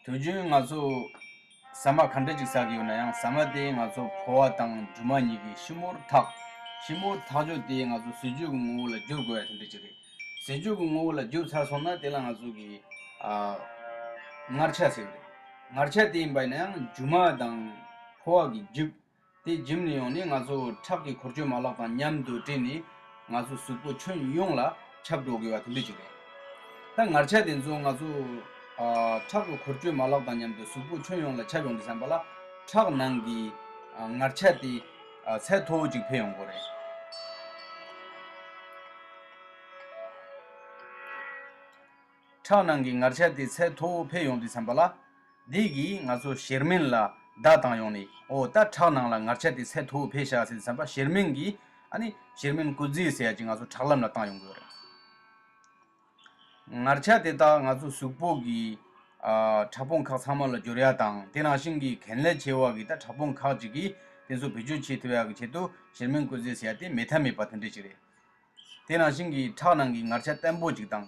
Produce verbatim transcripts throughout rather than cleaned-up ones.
དུས་རྒྱུན་ང་ཚོ་ཟ་མ་ག་འདྲ་ཅིག་ཟ་གི་ཡོད་ན་ཡང་། ཟ་མ་དེ་ང་ཚོ་ཕོ་བ་དང་མཇུག་མ་གཉིས་ཀྱི་ཕྱི་མོར་འཐག་ཕྱི་མོར་འཐག་རྒྱུ་དེ་ང་ཚོ་ཟས་བཅུད་ཀྱི་ངོ་བོ་ལ་བསྒྱུར་དགོས་ཡ་དེ་འདྲ་ཅིག་རེད། ཟས་བཅུད་ཀྱི་ངོ་བོ་ལ་བསྒྱུར་ཚར་སོང་ན་དེ་ལ་ང་ཚོ་གི་ཨ་མངར་ཆ་ཟེར་གི་རེད། མངར་ཆ་དེ་ཡིན་པ་ཡིན་ན་ཡང་མཇུག་མ་དང་ཕོ་བ་གི་མཇུག་དེ་འཇིམ་ནས་ཡོང་ནས་ང་ཚོ་ཁྲག་གི་འཁོར་སྐྱོད་མ་ལག་དང་མཉམ་དུ་འདྲེས་ནས་ང་ཚོ་གཟུགས་པོ་ཁྱོན་ཡོངས་ལ་ཁྱབ་འགྲོ་དགོས་པ་དེ་འདྲ་ཅིག་རེད། ད་མངར་ཆ་དེ་ཚོ་ང་ཚོ་ཨ་ཁྲག་གི་འཁོར་སྐྱོད་མ་ལག་དང་མཉམ་དུ་གཟུགས་པོ་ཁྱོན་ཡོངས་ལ་ཁྱབ་ཡོང་དུས་ཙམ་པ་ལ་ཁྲག་ནང་གི་ཨ་མངར་ཆ་དེ་ཨ་ཚད་མཐོ་བོ་ཅིག་འཕེལ་ཡོང་གི་རེད། ཁྲག་ནང་གི་མངར་ཆ་དེ་ཚད་མཐོ་བོ་འཕེལ་ཡོང་དུས་ཙམ་པ་ལ། འདི་གིས་ང་ཚོ་གཤེར་རྨེན་ལ་བརྡ་བཏང་ཡོང་ནས། འོ་ད་ཁྲག་ནང་ལ་མངར་ཆ་དེ་ཚད་མཐོ་བོ་འཕེལ་ཤག་ཟེར་དུས་ཙམ་པ་གཤེར་རྨེན་གྱིས་ཨ་ནི་གཤེར་རྨེན་སྐུལ་རྫས་ཟེར་ཡ་ཅིག་ང་ཚོ་ཁྲག་ལམ་ལ་བཏང་ཡོང་གི་ཡོད་རེད། མངར་ཆ་དེ་དག་ང་ཚོ་གཟུགས་པོ་གི་ཨ་ཕྲ་ཕུང་ཁག་ཚང་མ་ལ་འབྱོར་ཡ་དང་། དེ་ནང་བཞིན་གྱི་གལ་གནད་ཆེ་བ་གི་ད་ཕྲ་ཕུང་ཁག་ཅིག་གིས་དེ་ཚོ་བེད་སྤྱོད་བྱེད་ཐུབ་ཡ་གི་ཆེད་དུ་གཤེར་རྨེན་སྐུལ་རྫས་ཟེར་ཡ་དེ་མེད་ཐབས་མེད་པ་དེ་འདྲ་ཅིག་རེད། དེ་ནང་བཞིན་གྱི་ཁྲག་ནང་གི་མངར་ཆ་བརྟན་པོ་ཅིག་དང་།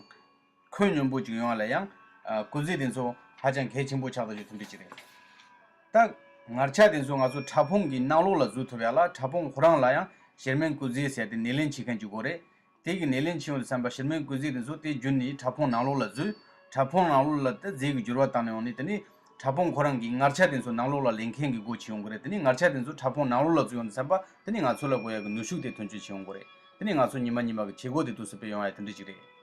ཁོད་སྙོམས་པོ་ཅིག་ཡོང་བ་ལ་ཡང་ཨ་སྐུལ་རྫས་དེ་ཚོ་ཧ་ཅང་གལ་ཆེན་པོ་ཆགས་བསྡད་རྒྱུ་དེ་འདྲ་ཅིག་རེད། ད་མངར་ཆ་དེ་ཚོ་ང་ཚོ་ཕྲ་ཕུང་གི་ནང་ལོགས་ལ་འཛུལ་ཐུབ་ཡ་ལ་ཕྲ་ཕུང་ཁོ་རང་ལ་ཡང་གཤེར་རྨེན་སྐུལ་རྫས་ཟེར་ཏེ་སྣེ་ལེན་བྱེད་མཁན་ཅིག་དགོས་རེད། དེ་གི་སྣེ་ལེན་བྱེད་ཡོང་དུས་ཙམ་པ་གཤེར་རྨེན་སྐུལ་རྫས་དེ་ཚོ་དེ་བརྒྱུད་ནས་ཕྲ་ཕུང་ནང་ལོགས་ལ་འཛུལ། ཕྲ་ཕུང་ནང་ལོགས་ལ་ད་རྫས་ཀྱི་འགྱུར་བ་བཏང་ནས་ཡོང་ནས། དེ་ནས་ཕྲ་ཕུང་ཁོ་རང་གི་མངར་ཆ་དེ་ཚོ་ནང་ལོགས་ལ་ལེན་མཁན་གྱི་སྒོ་ཕྱེ་ཡོང་གི་རེད། དེ་ནས་མངར་ཆ་དེ་ཚོ་ཕྲ་ཕུང་ནང་ལོགས་ལ་འཛུལ་ཡོང་དུས་ཙམ་པ་དེ་ནས་ང་ཚོ་ལ་དགོས་ཡ་གི་ནུས་ཤུགས་དེ་ཐོན་སྐྱེད་བྱེད་ཡོང་གི་རེད། དེ་ནས་ང་ཚོ་ཉི་མ་ཉི་མ་གི་བྱེད་སྒོ་དེ་དུས་སུ་སྤེལ་ཡོང་ཡ་དེ་འདྲ་ཅིག་རེད།